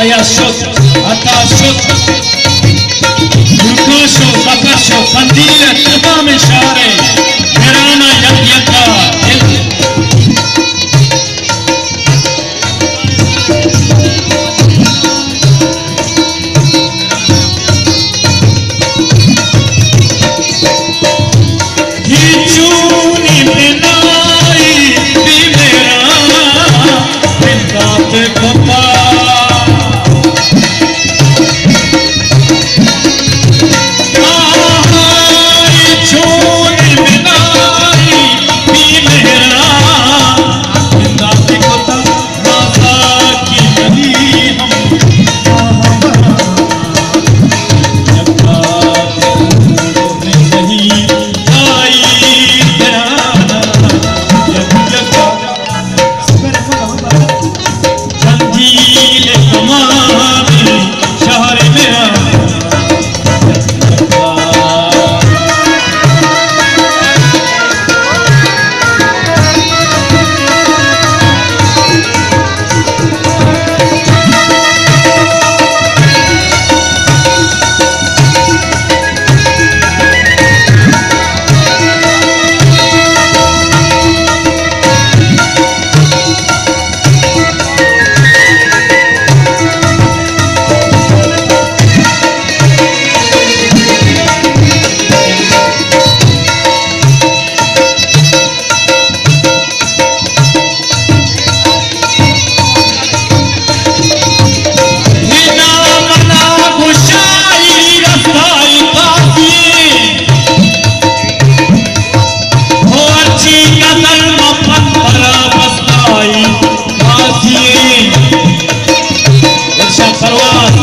یا شت، عطا شت، گلکش و دپش و قندیل ءِ تمامیں شہر ءِ گران ءَ یک یک ءَ دل۔ ہچونی بنائی بی مہران، بندات کتا۔ آہائی چون بنائی بی مہران، بندات کتا۔ نازاکی منی ہم آہاں، یکا نہیں جائی گرانا، یک یکا۔ قندیل تمام شہر میرا۔ ارشاد پرواز۔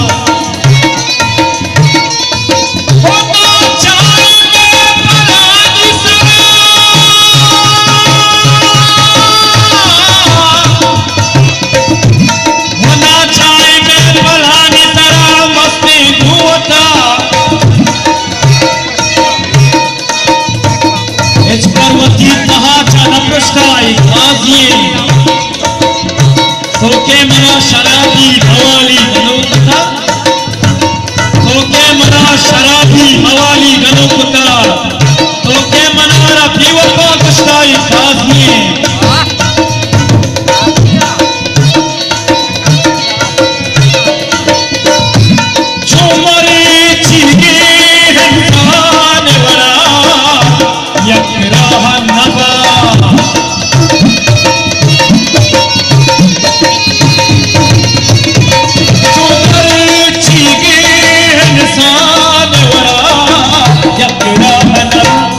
ہچبر وتی تہا چہ نہ پرشتگ، اے قاضی ایں۔ تو کہ منا شرابی حوالی گنوک کتا، تو کہ منا شرابی حوالی گنوک کتا، تو کہ منا را بے وفا گشتا، اے قاضی ایں۔ چو مرچیگیں انسان ورا یک راہ نبا۔ چو مرچیگیں انسان ورا یک راہ نبا۔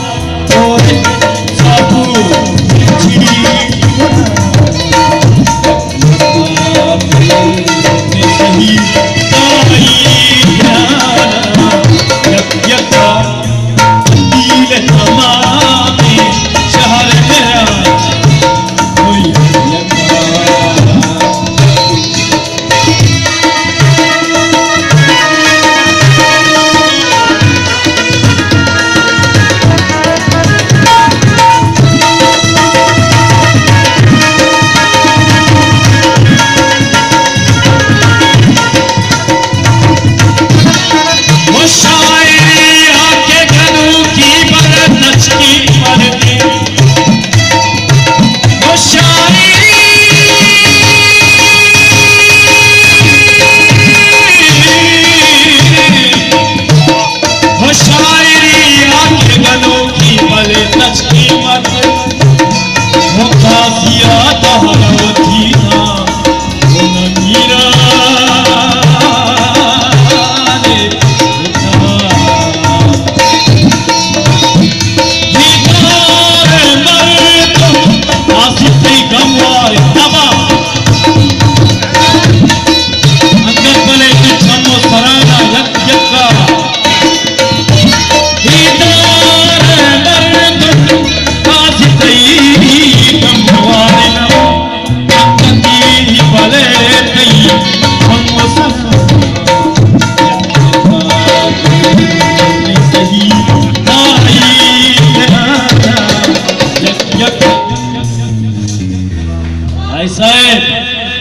بھائی صاحب،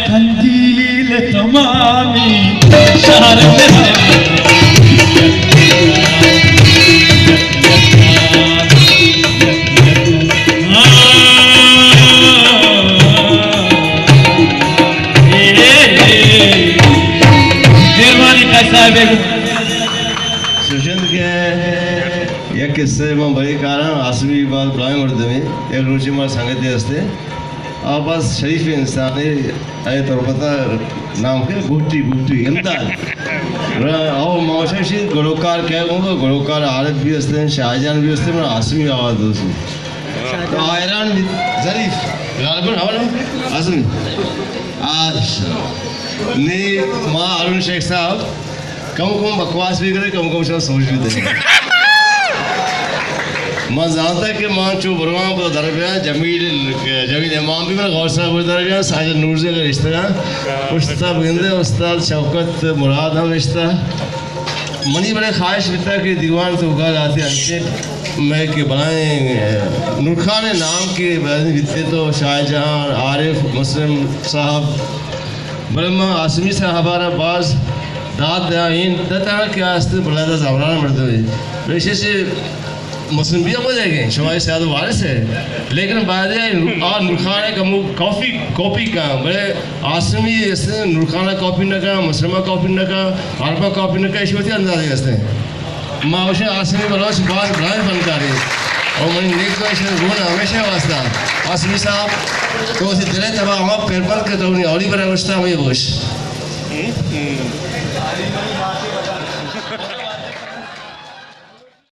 قندیل تمامی شہر میں۔ مہربانی قاضی صاحب۔ سوچنت کہ یک قصہ من بری کاراں، آسمی باز بلائیں مردمے، یک روچے ما سنگتے ہستے، آ باز شریف انسانے، اے تربت ءَ نام کہ گوٹی، گوٹی امداد۔ را-، او موششی گلوکار کئے گوں، گلوکار عارف بھی ہستیں، شاہ جان بھی ہستیں، من آسمی آواز دوست۔ تو حیران بھی ظریف، غالباً ہو نا؟ آسمی۔ اچھا۔ نی ما ہارون شیخ صاحب، کم کم بکواس بھی کرے، کم کم شاید سوچ بھی دے۔ ما زانتا کہ ما چو بروان پر در بیان، جمیل، جمیل امام بھی من غور صاحب پر در بیان، ساجد نورزی اگر اشترا، استاد گندے، استاد شوکت مراد ہم اشتا۔ منی بڑے خواہش بیتا کہ دیوان تو گل آتے انچے میں کہ بلائیں نورخان نام کے بلائیں بیتے تو شاہ جہان، عارف، مسلم صاحب، بلے ما آسمی صاحب ءَ را باز داد دیا، این دتا کہ آ است بلے دا زمانہ مردم ہے۔ پیشے سے مسلم بھی ابو دے گئے، شماری سیاد وارث ہے۔ لیکن بعد آ نورخان ہے کہ مو کافی کاپی کا، بلے آسمی است نورخان کاپی نہ کا، مسلمہ کاپی نہ کا، عربہ کاپی نہ کا، ایشی وتی اندازے است۔ ما وشیں آسمی بلوچ باز بلائیں فنکارے اور منی نیک تو ایشی گون ہمیشہ واسطہ۔ آسمی صاحب، تو اسی دلے تبا ہما پیر پر کہ تو انہیں اولی برا گوشتا ہمیں گوش۔